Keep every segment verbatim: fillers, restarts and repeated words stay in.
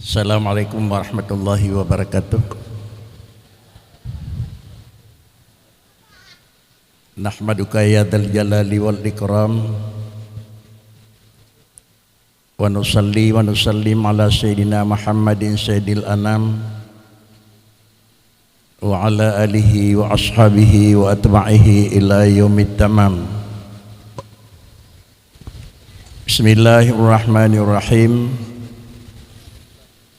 Assalamualaikum warahmatullahi wabarakatuh. Nahmaduka ya dzal jalali wal ikram. Wa nusalli wa nusallim ala sayyidina Muhammadin sayyidil anam, wa ala alihi wa ashabihi wa atba'ihi ila yaumit tamam. Bismillahirrahmanirrahim.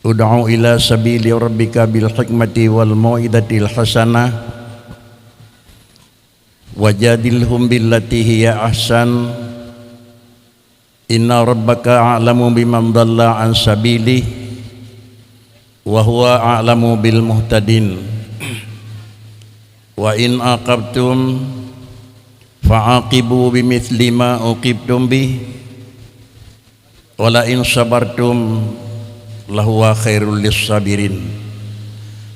Ud'u ila sabili rabbika bil hikmati wal mau'izatil hasanah, wajadilhum billati hiya ahsan, inna rabbaka a'lamu biman dhalla an sabilih, wa huwa a'lamu bil muhtadin. Wa in aqabtum fa'aqibu bimithli ma uqibtum bih, wa la in sabartum lahuwa khairul lis sabirin.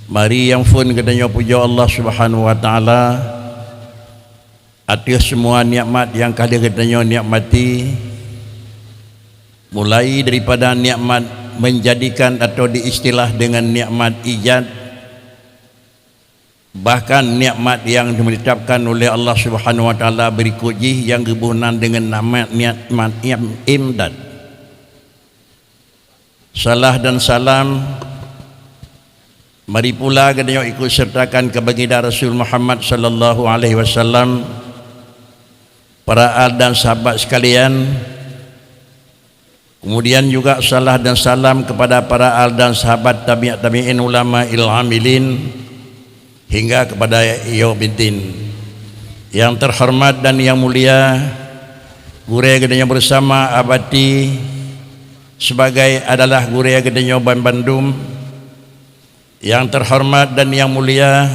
Mari nyang phon geutanyoe pujoe Allah Subhanahu wa Ta'ala ateueh semua nikmat nyang ka lheueh geutanyoe nikmati, mulai daripada nikmat menjadikan atau diistilah dengan nikmat ijad, bahkan nikmat nyang ditetapkan oleh Allah Subhanahu wa Ta'ala berikut jih nyang geuboh nan dengan nama nikmat im-, imdad. Salah dan salam mari pula geutanyoe ikut sertakan keu baginda Rasul Muhammad sallallahu alaihi wasallam, para al dan sahabat sekalian, kemudian juga salah dan salam kepada para al dan sahabat tabi'ut tabi'in, ulama il amilin, hingga kepada yaumiddin. Yang terhormat dan yang mulia, gurée geutanyoe bersama abati sebagai adalah gurée geutanyoe ban bandum. Yang terhormat dan yang mulia,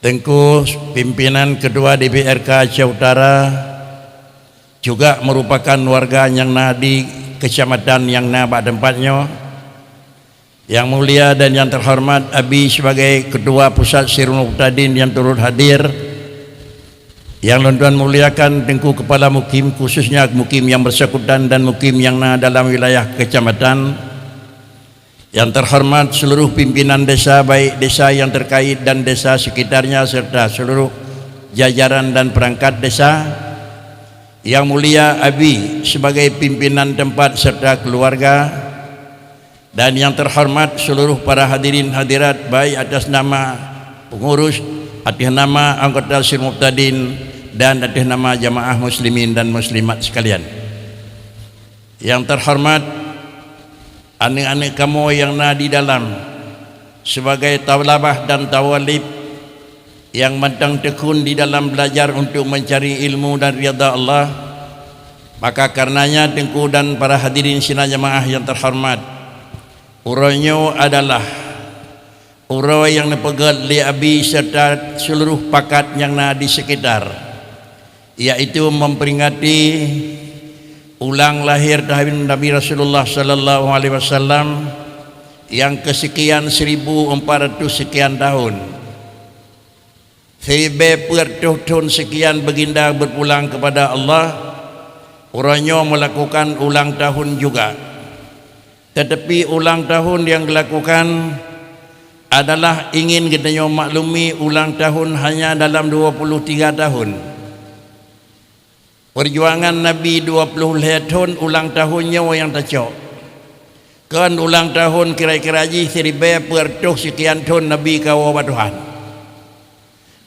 Teungku pimpinan Ketua D P R K Aceh Utara, juga merupakan warga nyang na di kecamatan nyang na bak teumpat nyoe. Yang mulia dan yang terhormat Abi sebagai Ketua Pusat Sirul Mubtadin yang turut hadir. Yang lôn tuan muliakan Teungku Kepala Mukim, khususnya Mukim yang bersangkutan dan Mukim yang na dalam wilayah kecamatan. Yang terhormat seluruh pimpinan desa, baik desa yang terkait dan desa sekitarnya, serta seluruh jajaran dan perangkat desa. Yang mulia Abi sebagai pimpinan tempat serta keluarga, dan yang terhormat seluruh para hadirin hadirat, baik atas nama pengurus, atas nama anggota Sirul Mubtadin, dan atas nama jamaah muslimin dan muslimat sekalian. Yang terhormat aneuëk-aneuëk kamoe nyang na di dalam, sebagai thalabah dan thawalib nyang mantong tekun di dalam belajar untuk mencari ilmu dan ridha Allah, maka karenanya Teungku dan para hadirin sidang jamaah yang terhormat, uroe nyoe adalah uroe nyang neupeugét lé Abi serta seluruh pakat nyang na di sekitar, yaitu memperingati ulang lahir tahun Nabi Rasulullah sallallahu alaihi wasallam nyang kesekian seribu empat ratus sekian tahun. Siribée peuet reutôh thon sekian Baginda berpulang kepada Allah, uroe nyoe melakukan ulang tahun juga. Tetapi ulang tahun yang dilakukan adalah ingin geutanyoe maklumi ulang tahun hanya dalam dua puluh tiga tahun. Perjuangan Nabi dua puluh lhée thon ulang tahun nyoe nyang tacok. Kon ulang tahun kira-kira jih siribée peuet reutôh sekian thon Nabi kawoe bak Tuhan.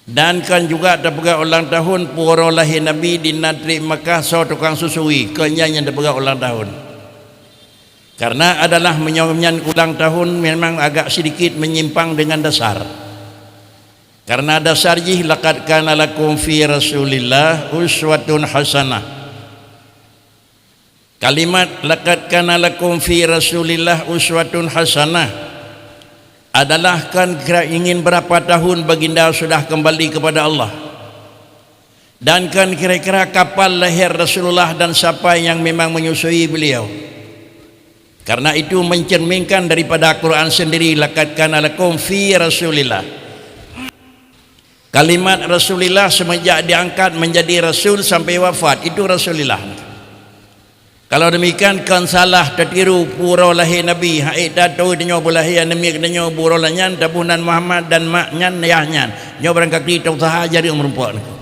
Dan kon juga tapeugah ulang tahun peue uroe lahé Nabi di nanggroe Makkah soe tukang susui, kon nyan nyang tapeugah ulang tahun. Karena adalah meunyoe nyan ulang tahun memang agak sedikit menyimpang dengan dasar. Karena dasar jih, "Laqad kana lakum fi Rasulillah uswatun hasanah." Kalimat "Laqad kana lakum fi Rasulillah uswatun hasanah" adalah kon kira ingin berapa tahun Baginda sudah kembali kepada Allah. Dan kon kira-kira kapan lahé Rasulullah dan siapa nyang memang menyusui beliau. Karena itu mencerminkan daripada Quran sendiri, "Laqad kana lakum fi Rasulillah." Kalimat Rasulillah semenjak diangkat menjadi rasul sampai wafat, itu Rasulillah. Kalau demikian, kon salah tatiru uroe lahé Nabi, hai tato tanyoe beulahé aneuk miet tanyoe uroe nyan taboh nan Muhammad dan mak nyan yah nyan. Nyoe barangkapeue tausaha jareung meurumpok nyoe.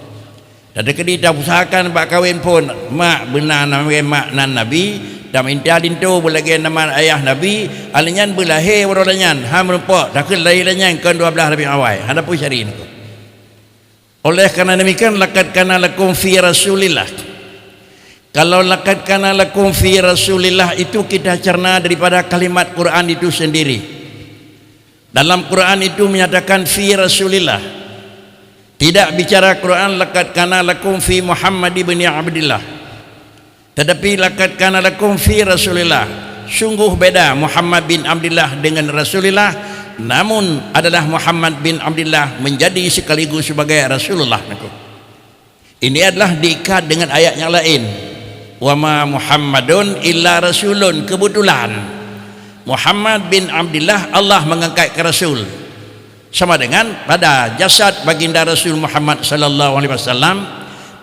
Tateukeudi tausahakan bak kawen phon, mak beuna namé mak nan Nabi, taminta linto beulagée nama ayah Nabi, alèh nyan beulahé uroe nyan, ha meurumpok, takheun lahé nyan kon dua blaih Rabiul Awal, hana peue syari nyoe. Oleh karena demikian, laqad kana lakum fi Rasulillah. Kalau laqad kana lakum fi Rasulillah itu kita cerna daripada kalimat Quran itu sendiri. Dalam Quran itu menyatakan fi Rasulillah. Tidak bicara Quran laqad kana lakum fi Muhammad ibni Abdillah. Tetapi laqad kana lakum fi Rasulillah, sungguh beda Muhammad bin Abdillah dengan Rasulillah, namun adalah Muhammad bin Abdillah menjadi sekaligus sebagai Rasulullah. Ini adalah diikat dengan ayat yang lain. Wa ma Muhammadun illa rasulun. Kebetulan Muhammad bin Abdillah Allah mengangkat ke rasul. Sama dengan pada jasad baginda Rasul Muhammad sallallahu alaihi wasallam,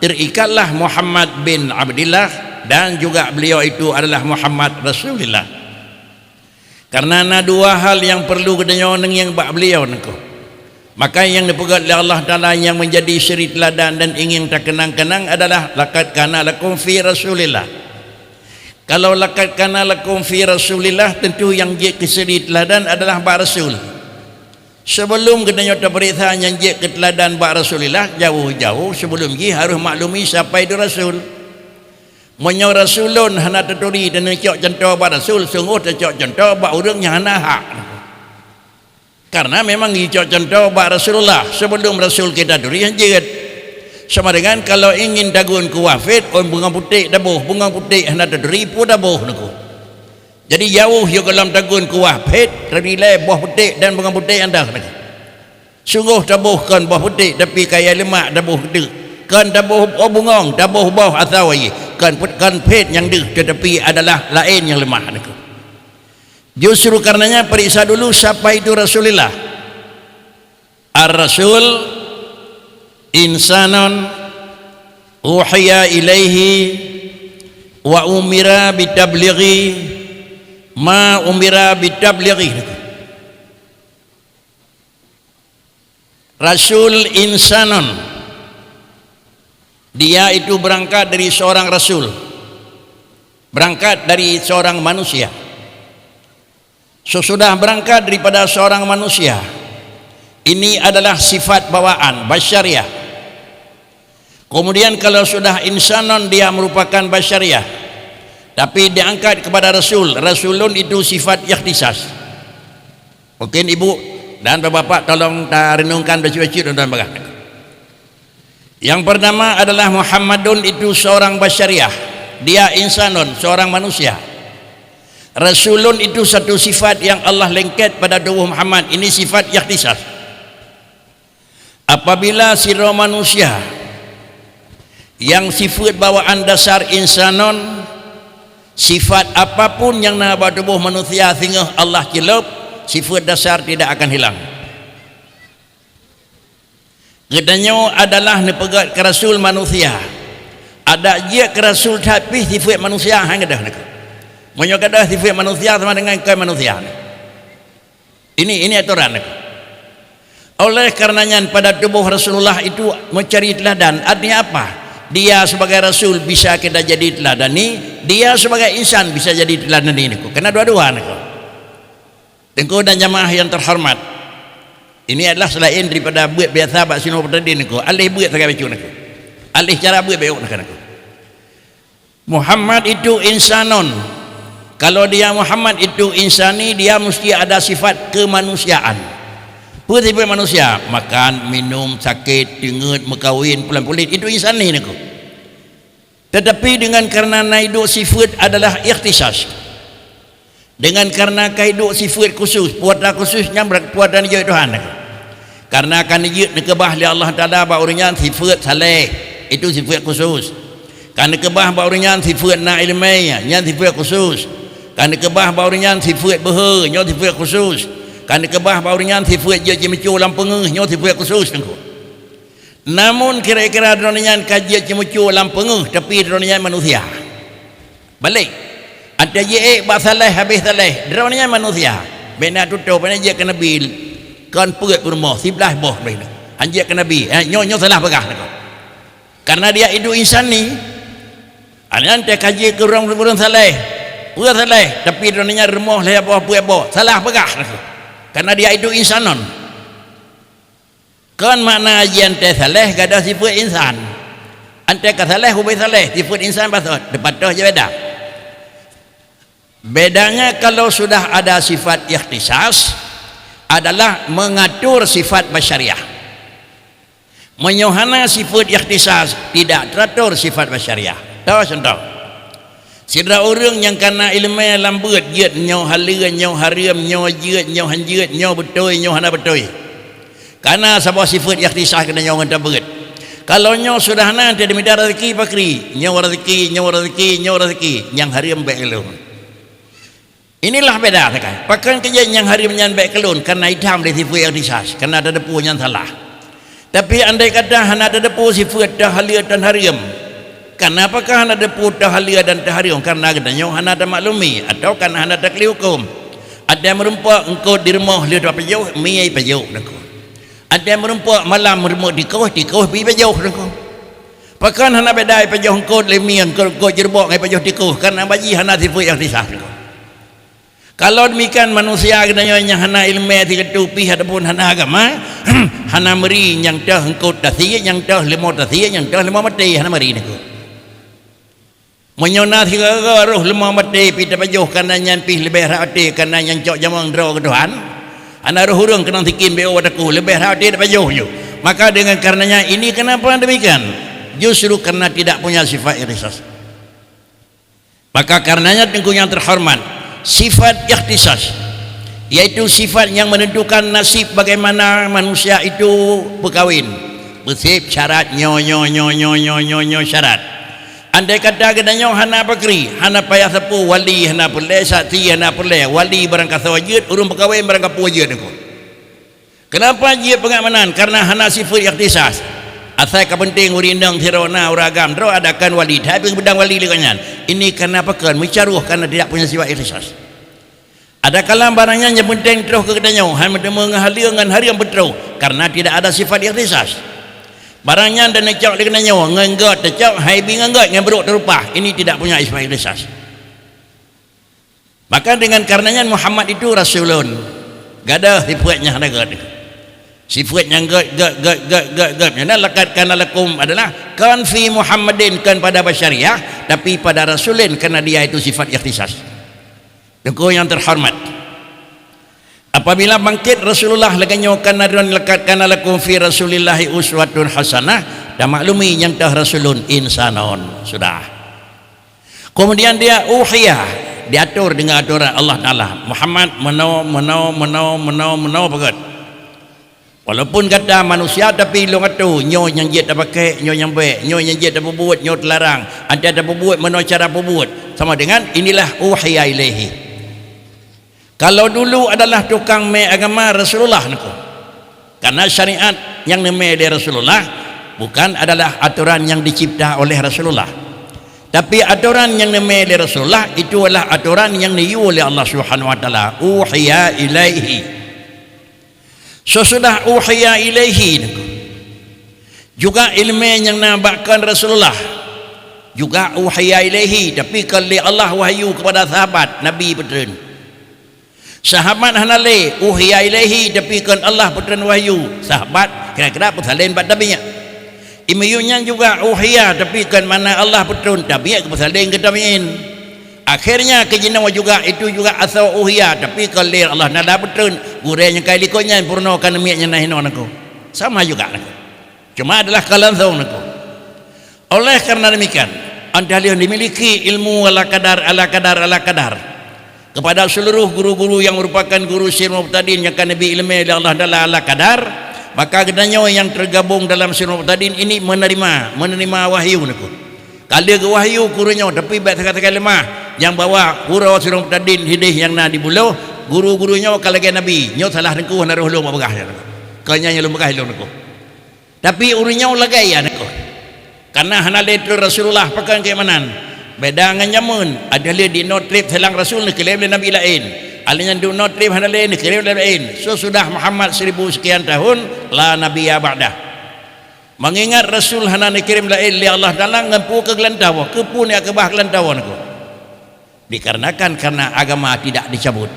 terikatlah Muhammad bin Abdillah dan juga beliau itu adalah Muhammad Rasulullah. Karena na dua hal yang perlu geutanyoe neungieng bak beliau nyoe. Maka yang dipeugét lé Allah Taala yang menjadi suri teladan dan ingin takeunang-keunang adalah laqad kana lakum fi Rasulillah. Kalau laqad kana lakum fi Rasulillah, tentu yang jeuet keu suri teladan adalah bak Rasul. Sebelum geutanyoe tapeuriksa nyang jeuet keu teladan bak Rasulillah, jauh-jauh sebelum jih harôh maklumi sapa itu Rasul. Meunyoe Rasul lôn hana taturi dan neucok cuntoh bak Rasul, sunggoh tacok cuntoh bak ureuëng nyang hana hak. Karena memang jicok cuntoh bak Rasulullah, sebelum Rasul kita turi nyang jeuet. Sama dengan kalau ingin tagun kuah phét, oh, bungong putéh taboh, bungong putéh hana taturi, peue taboh nyoe. Jadi jauh yôh gohlom tagun kuah phét, teurilée boh putéh dan bungong putéh nyang deuh lagée. Sunggoh taboh kon boh putéh, tapi kayée leumak taboh teuk. Kon taboh boh bungong, taboh boh asai, kon put-, kon phét nyang deuh, tetapi adalah laén nyang leumah nyoe. Justru karenanya periksa dulu sapa itu Rasulullah. Ar-Rasul insanun uhiya ilaihi wa umira bitablighi ma umira bitablighi. Rasul insanun, dia itu berangkat dari seorang rasul, berangkat dari seorang manusia. Sesudah berangkat daripada seorang manusia, ini adalah sifat bawaan, basyariah. Kemudian kalau sudah insanun, dia merupakan basyariah, tapi diangkat kepada rasul. Rasulun itu sifat ikhtisas. Mungkin ibu dan bapak-bapak tolong tarenungkan bacut-bacut tuan-tuan bagah. Yang pertama adalah Muhammadun itu seorang basyariah, dia insanun, seorang manusia. Rasulun itu satu sifat yang Allah lengket pada tubuh Muhammad, ini sifat ikhtisas. Apabila sidroe manusia yang sifat bawaan dasar insanun, sifat apapun yang na bak tuboh manusia singoh Allah ceulop, sifat dasar tidak akan hilang. Geutanyoe adalah neupeugét keu rasul manusia. Adak jeuet keu rasul that pih sifat manusia han gadôh nyoe. Meunyoe gadôh sifat manusia sama dengan kon manusia. Ini, ini atoran. Oleh karena nyan, pada tuboh Rasulullah itu mencari teladan. Artinya apa? Dia sebagai rasul bisa kita jadi teladani, dia sebagai insan bisa jadi teladani nyoe. Kena dua-dua nyoe. Teungku dan jamaah yang terhormat, ini adalah selain daripada beuet biasa bak sinoe peutadin nyoe. Aléh beuet sagai bacut nyoe. Aléh cara beuet bacut nyoe. Muhammad itu insanun. Kalau dia Muhammad itu insani, dia mesti ada sifat kemanusiaan. Peue sifat manusia? Makan, minum, sakét, teungeut, meukawen, pulan pulit. Itu insani nyoe. Tetapi dengan karena na iduek sifat adalah ikhtisas. Dengan karena ka iduek sifat khusus, puata khusus nyang bra-, puata neujeuet Tuhan. Karena ka neujeuet neukeubah lé Allah Taala bak ureuëng nyan sifat saleh, itu sifat khusus. Ka neukeubah bak ureuëng nyan sifat na ileumé, nyan sifat khusus. Ka neukeubah bak ureuëng nyan sifat beuhe, nyoe sifat khusus. Ka neukeubah bak ureuëng nyan sifat jeuet jimeucue lam peungeuh, nyoe sifat khusus teungku. Namun kira-kira droeneuh nyan ka jeuet jimeucue lam peungeuh, tapi droeneuh nyan manusia. Balek. Ata jiék bak saleh, habéh saleh. Droeneuh nyan manusia. Bèk na tutoe, bèk na jeuet keu Nabi. Kon peuet peurumoh, siblaih boh lé. Han jeuet keu Nabi. Eh, nyoe, nyoe salah peugah lagoe. Karena dia itu insan ni. Nyan teuka jeuet keu ureueng-ureueng saleh. Peue saleh, tapi droeneuh nyan rumoh lhèe boh, peuet boh. Salah peugah lagoe. Karena dia itu insanon. Kon makna jih ante saleh gadôh sifeuet insan. Ante ka saleh ubé saleh, sifeuet insan pasoe, teupatoh je beda. Bedanya kalau sudah ada sifat ikhtisas adalah mengatur sifat basyariah. Meunyoe hana sifeuet ikhtisas, tidak teratur sifat basyariah. Toh contoh. Sidroe ureueng nyang kana ileumèe lam beuet jeuet nyoe haleue, nyoe hareuem, nyoe jeuet, nyoe han jeuet, nyoe beutôi, nyoe hana beutôi. Kana saboh sifeuet ikhtisas keunan nyoe ngon tabeuet. Kalau nyoe sudah na, ante dimita rezeki pakri, nyoe rezeki, nyoe rezeki, nyoe rezeki, nyang hareuem bèk lôn. Inilah beda sakai. Pakon keujeuet nyang hareuem nyan bèk keu lôn, karena itam lé sifeuet ikhtisas, karena tateupeue nyan salah. Tapi andai kata hana tateupeue sifeuet teuh haleue dan hareuem, karena pakon hana tateupeue teuh haleue dan teuh hareuem? Karena geutanyoe hana tamaklumi atawa karena hana takli huköm. Ada meurumpok eungkôt di rumoh lheueh tapajoh, mi ipajoh nangku. Ada meurumpok malam meurumpok tikoh, tikoh pi ipajoh nangku. Pakon hana beda ipajoh eungkôt lé mi, eungkôt, eungkôt jeureubok ngon ipajoh tikoh, karena bak jih hana sifeuet ikhtisas nangku. Kalau demikian, manusia geutanyoe nyang hana ileumèe sigoe pih ataupun hana agama, hana meuri nyang teuh eungkôt tasie, nyang teuh leumo tasie, nyang teuh leumo maté, hana meuri nangku. Meunyoe na sigoe-goe roh leumo maté pih tapajoh, karena nyan pih leubeh rhah até, karena nyan cok jamong droe keu Tuhan, hana roh ureueng keunong sikin beu bak takue, leubeh rhah até tapajoh ju. Maka dengan karenanya ini kenapa demikian? Justru karena tidak punya sifat ikhtisas. Maka karenanya teungku nyang terhormat, sifat ikhtisas, yaitu sifat yang menentukan nasib bagaimana manusia itu berkawin, beuseb syarat nyoe, nyoe, nyoe syarat. Andai kata geutanyoe hana pakri, hana payah sapeue wali, hana peureulèe saksi, hana peureulèe wali barang kasoe jeuet, ureueng peukawen barang kapeue jeuet nangku. Kenapa jeuet peungamanan? Karena hana sifeuet ikhtisas. Asai ka peunteng ureueng inong sidroe na ureueng agam droe adakan wali, tapi beudang wali lé gobnyan. Ini karena pakon? Meucaroh karena tidak punya sifat ikhtisas. Adakala barang nyan nyang peunteng troh keu geutanyoe, han meuteumé ngon haleue ngon hareuem peutroh, karena tidak ada sifat ikhtisas. Barang nyan dan neucok lé geutanyoe, ngon gét teucok, hai bi ngon gét ngon brôk teureupah. Ini tidak punya sifat ikhtisas. Maka dengan karenanya Muhammad itu rasulun. Gadôh sifeuet nyang hana gét. Sifeuet nyang gét, gét, gét, gét, gét, gét. Nyang laqad kana lakum adalah kan fi Muhammadin, kan pada basyariah, tapi pada rasulin, karena dia itu sifat ikhtisas. Teungku yang terhormat, apabila bangkit Rasulullah lagèe nyoe, kana droen laqad kana lakum fi Rasulillahi uswatun hasanah, dan maklumi nyang teuh rasulun insanon. Sudah. Kemudian dia uhiya, diatur dengan aturan Allah Taala. Muhammad meunoe, meunoe, meunoe, meunoe, meunoe peugét. Walaupun gata manusia, tapi lôn atoe, nyoe nyang jeuet tapakai, nyoe nyang bèk, nyoe nyang jeuet tapeubuet, nyoe teularang. Ata tapeubuet meunoe cara peubuet. Sama dengan inilah uhiya ilaihi. Kalau dulu adalah tukang mé agama Rasulullah nangku. Karena syariat nyang neumé lé Rasulullah bukan adalah aturan yang dicipta oleh Rasulullah. Tapi aturan nyang neumé lé Rasulullah itu adalah aturan nyang neuyue lé Allah Subhanahu wa Taala. Uhiya ilaihi. Sesudah uhiya ilaihi nangku, juga ileumé nyang na bak kon Rasulullah juga uhiya ilaihi, tapi kon lé Allah wahyu kepada sahabat Nabi peutreun. Sahabat hana lé uhiya ilaihi, tapi kon Allah peutreun wahyu. Sahabat kira-kira peusalin bak tabi'in. Imiyup nyan juga uhiya, tapi kon mana Allah peutreun, tabi'in peusalin keu tabi'in. Akhirnya keu jinoe juga, itu juga asoe uhiya, tapi kon lé Allah Taala peutreun. Gurèe nyang ka likot nyan peurunoe ka neumiet nyang na hinoe nangku. Sama juga nangku. Cuma adalah ka langsong nangku. Oleh karena demikian, anda lheueh dimiliki ilmu ala kadar, ala kadar, ala kadar kepada seluruh guru-guru yang merupakan guru Sirul Mubtadin nyang ka neubri ileumé lé Allah Taala ala kadar, maka geutanyoe nyang tergabung dalam Sirul Mubtadin ini menerima, menerima wahyu nangku. Ka lheueh geuwahyu keu ureueng nyoe, tapi bèk sagai-sagai leumah. Nyang bawa uroe Sirul Mubtadin hidéh nyang na di buloh, guru-guru nyoe ka lagèe nabi. Nyoe salah teungku, hana roh lôn bak peugah nyan. Kon nyan nyang lôn peugah lôn nangku. Tapi ureueng nyoe lagèe nyan nangku. Karena hana lé treun Rasulullah, pakon keuimanan. Beda ngon jameun, ada lé di noe treb silang rasul neukirém lé nabi laén. Ada nyang di noe treb hana lé neukirém lé laén. Sesudah Muhammad seribu sekian tahun, la nabiyya ba'dah. Mengingat rasul hana neukirém laén lé Allah Taala, ngon peue keu geulantawa, keupeue nyang keubah geulantawa nangku? Dikarenakan karena agama tidak dicabut.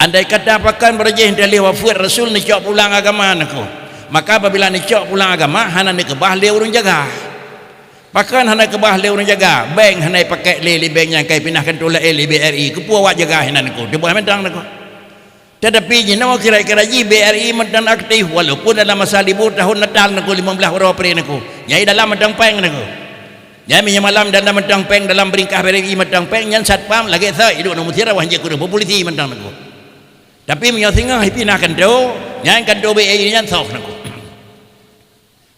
Andai kata pakon beurajih teuh lé wafeuet rasul neucok pulang agama nangku, maka apabila neucok pulang agama hana neukeubah lé ureuëng jaga. Pakon hana keubah lé ureuëng jaga? Bank hana ipakai lé, lé bank nyang ka ipinah kantô laén lé B R I. Keupeue awak jaga hinan nangku? Teuboh mantong nangku. Tetapi jinoe kira-kira jih B R I mantong aktif, walaupun dalam masa libur tahun Natal nangku, lima belas uroe April nangku. Nyai dalam mantong péng nangku. Nyai meunyoe malam dalam mantong péng, dalam beuringkah B R I mantong péng, nyan satpam lagée soe iduek nang musira wah jeuet kudeuh polisi mantong nangku. Tapi meunyoe singoh ipinah kantô, nyan kantô B R I nyan soh nangku.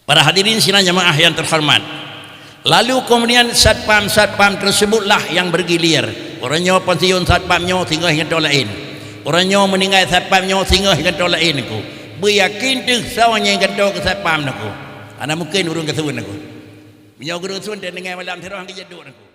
Para hadirin sidang jamaah yang terhormat. Lalu kemudian satpam-satpam tersebutlah yang bergilir. Uroe nyoe pensiun satpam nyoe singoh kantô laén. Uroe nyoe meuninggai satpam nyoe singoh kantô laén nangku. Beuyakin teuh soe nyang kantô keu satpam nangku. Hana mungken ureuëng geuseuen nangku. Meunyoe geuseuen teuh deungon malam siroh geujak duek nangku.